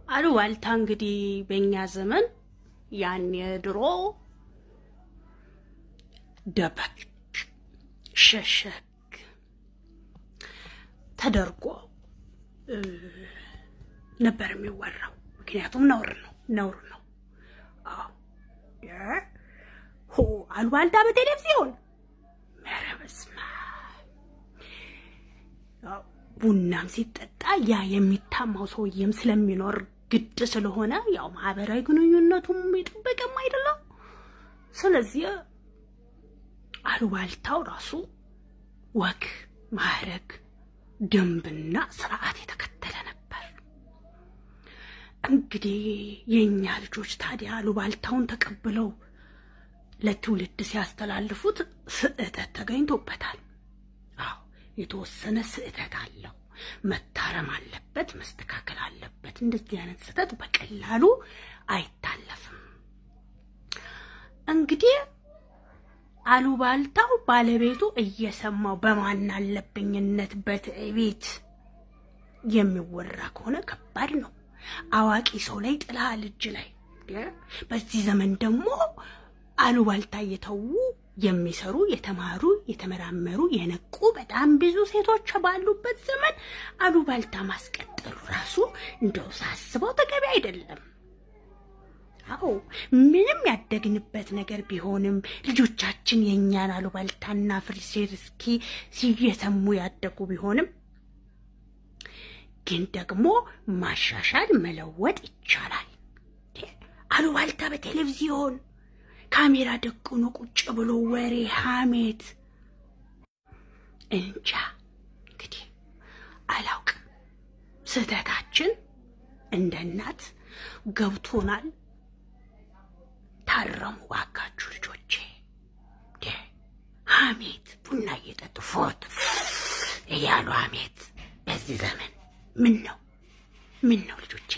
አሉባልታ እንግዲህ በእኛ ዘመን ያን የድሮ ደበቅ ሸሸግ ተደርጎ ነበር የሚወራው። ምክንያቱም ነውር ነው፣ ነውር ነው። አዎ ሆ አሉባልታ በቴሌቪዥን፣ ኧረ በስመ አብ! ቡናም ሲጠጣ ያ የሚታማው ሰውዬም ስለሚኖር ግድ ስለሆነ ያው ማህበራዊ ግንኙነቱም የጠበቀም አይደለም። ስለዚህ አሉባልታው ራሱ ወግ ማዕረግ፣ ደንብና ስርዓት የተከተለ ነበር። እንግዲህ የእኛ ልጆች ታዲያ አሉባልታውን ተቀብለው ለትውልድ ሲያስተላልፉት ስህተት ተገኝቶበታል። አዎ የተወሰነ ስህተት አለው። መታረም አለበት፣ መስተካከል አለበት። እንደዚህ አይነት ስህተት በቀላሉ አይታለፍም። እንግዲህ አሉባልታው ባለቤቱ እየሰማው በማን አለብኝነት በትዕቢት የሚወራ ከሆነ ከባድ ነው። አዋቂ ሰው ላይ ጥልሃል እጅ ላይ። በዚህ ዘመን ደግሞ አሉባልታ እየተዉ የሚሰሩ የተማሩ፣ የተመራመሩ፣ የነቁ በጣም ብዙ ሴቶች ባሉበት ዘመን አሉባልታ ማስቀጠሉ ራሱ እንደው ሳስበው ተገቢ አይደለም። አዎ ምንም ያደግንበት ነገር ቢሆንም ልጆቻችን የእኛን አሉባልታና ፍሪሴርስኪ ሲየሰሙ ያደጉ ቢሆንም ግን ደግሞ ማሻሻል መለወጥ ይቻላል። አሉባልታ በቴሌቪዥን ካሜራ ደቅኖ ቁጭ ብሎ ወሬ ሐሜት፣ እንጃ እንግዲህ አላውቅም። ስህተታችን እንደ እናት ገብቶናል። ታረሙ ባካችሁ ልጆቼ። ሐሜት ቡና እየጠጡ ፎት እያሉ ሐሜት በዚህ ዘመን ምን ነው ምን ነው ልጆቼ?